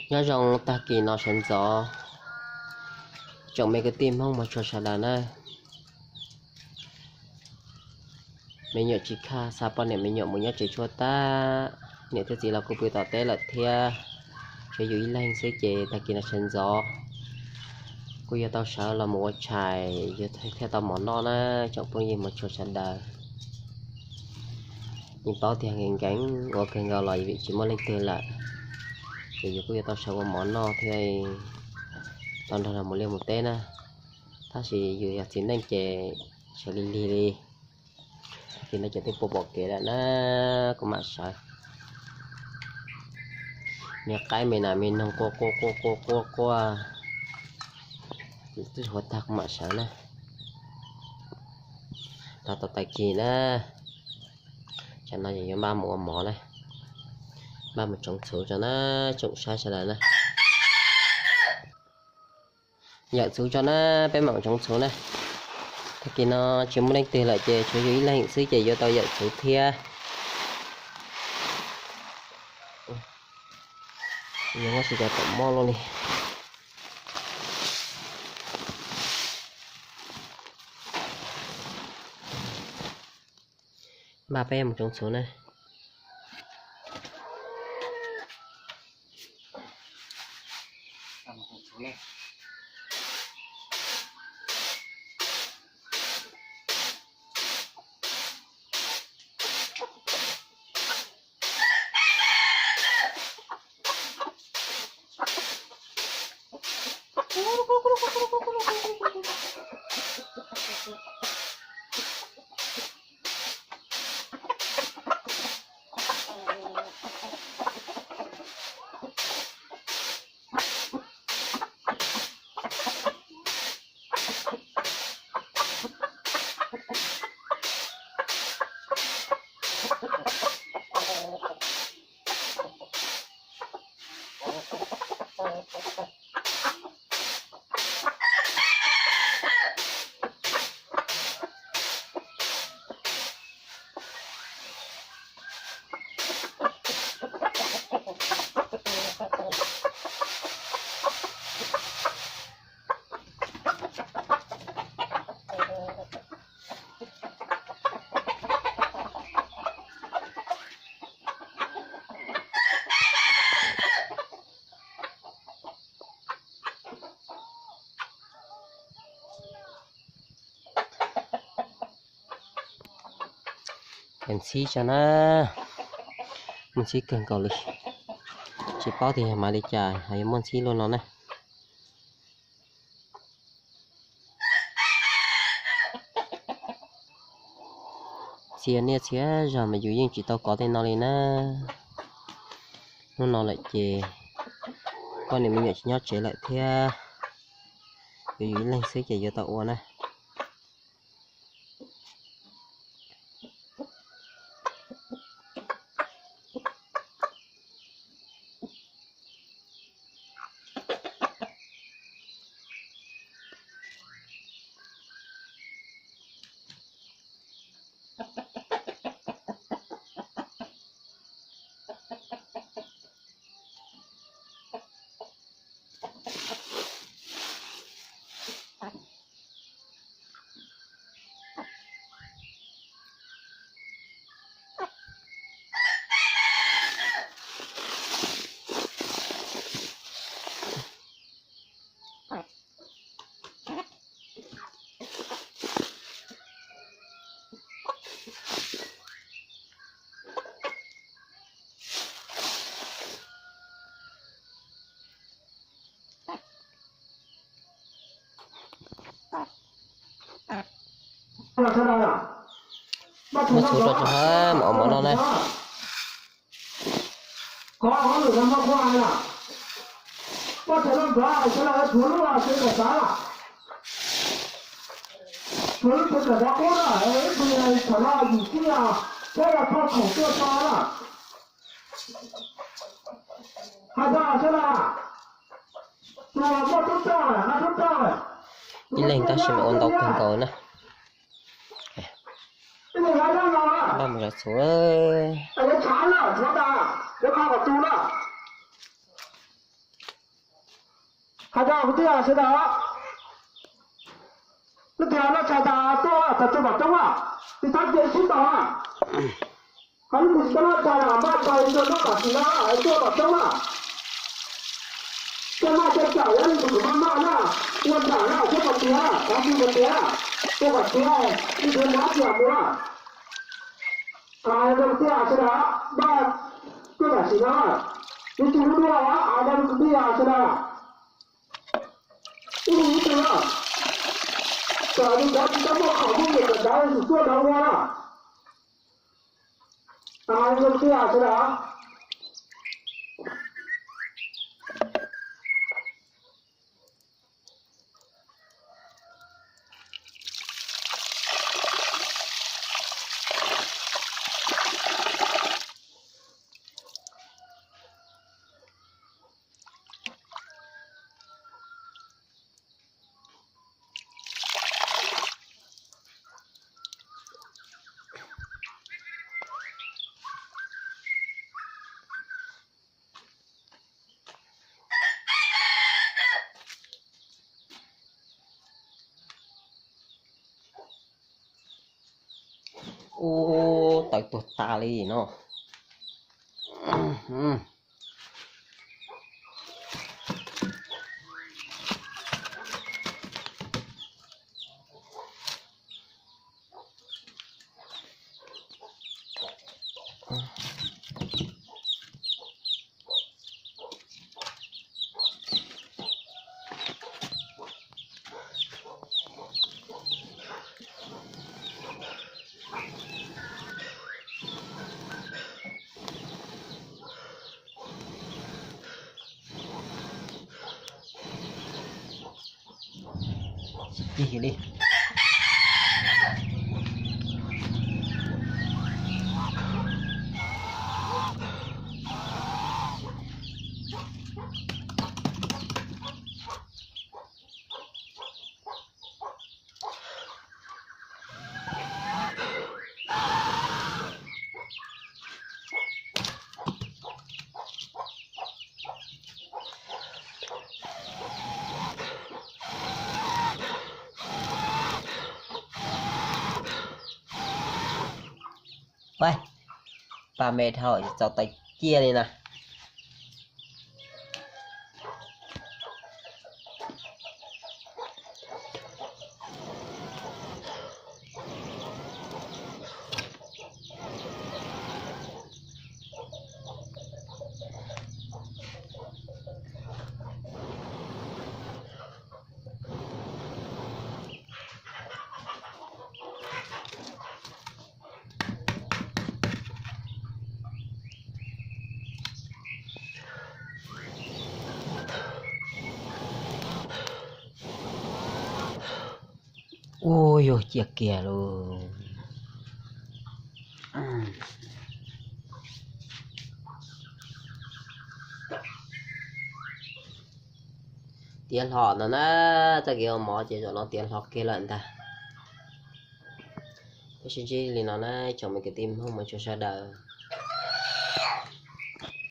Nyob zoo tag kis no sawv ntxov, tsoom me kwv tij Hmoob mog tshua sawv daws na. Me nyuam tsis khaj xa poj niam me nyuam mus nyob tsev tshuaj tag, niam thiab txiv los kuj pw tom teb lawm thiab. Tshuav yus ib leeg xwb ces tag kis no sawv ntxov kuj yuav tau sawv los mus ua tshais, yuav thiaj tau mov noj na. Tsoom phooj ywg mog tshua sawv daws, yeej paub tias nkees nkees ua kawg nkaus los vim tsis muaj leej twg lawm, ces yus kuj yuav tau sawv ua mov noj thiab tau nrog luag mus liaj mus teb na. Tab sis yus yog txiv neej ces sawv lig lig li. Tag kis no ces twb pom kev lawm na, kuv mam sawv. Me qaib me nas me noog quaj quaj quaj quaj quaj quaj, twb huav tag kuv mam sawv na. Rau tom tag kis na, tsam no ces yuav npaj mus ua mov na, npaj mus tsoov txhuv tso na, tsoom saib sawv daws na. Yawm txhuv tso na, peb mam tsoov txhuv na. Tag kis no tsis muaj leej twg lawm ces tshuav yus ib leeg xwb ces yuav tau yawm txhuv thiab. Yus muab tsis cov tom moj luaj li. Npaj peb mus tsoov txhuv na. Ntxhib tso na, muaj ntxhib kawg nkaus li, tsis paub tias yog mas li cas ho yuav muaj ntxhib luaj no na. Txhia niaj txhia zaus mas yus yeej tsis tau kov tej no li na. Hnub no lawm ces poj niam me nyuam tsis nyob tsev lawm thiab, yus yus ib leeg xwb ces yuav tau ua na. Muab txhuv rau tso, mam ua mov noj na. Ib leeg tab sis mas ua ntau kawg nkaus na. Npaj mus zov txhuv. Hais rau kwv tij sawv daws, leej twg noj tshais tas tuaj txog txog tom roob a, tiv thaiv cia sib ntaus a. Hos leej twg tsis tau noj tshais los npaj tshais rau noj tam sim no, tuaj tom roob a. Coj noj coj tsam, yog leej twg tsis maj maj na, ua nram na, thiab pov tiav, tav su pov tiav, tuaj pov tiav, leej twg nab tsis mus na. Hais rau kwv tij sawv daws, npaj tuaj tam sim no, yuav tsis ua dua, hais rau kwv tij sawv daws. Ib tug ib tug na, kom li cov tsis tau muaj khoom muaj nyiaj kom dav tsum tuaj dav ua na. Hais rau kwv tij sawv daws. Ub, tawv tuag tas li no. Tsis cig li. Pab me dhau txaus tawv ciaj li na. Ub, yuav ciaj kiag lauj. Tiav hlo no na, txoj kev ua mov ces zaum no tiav hlo kiag lawm ntag. Peb sib ntsib li no na tsoom me kwv tij Hmoob mog, tsoom sawv daws.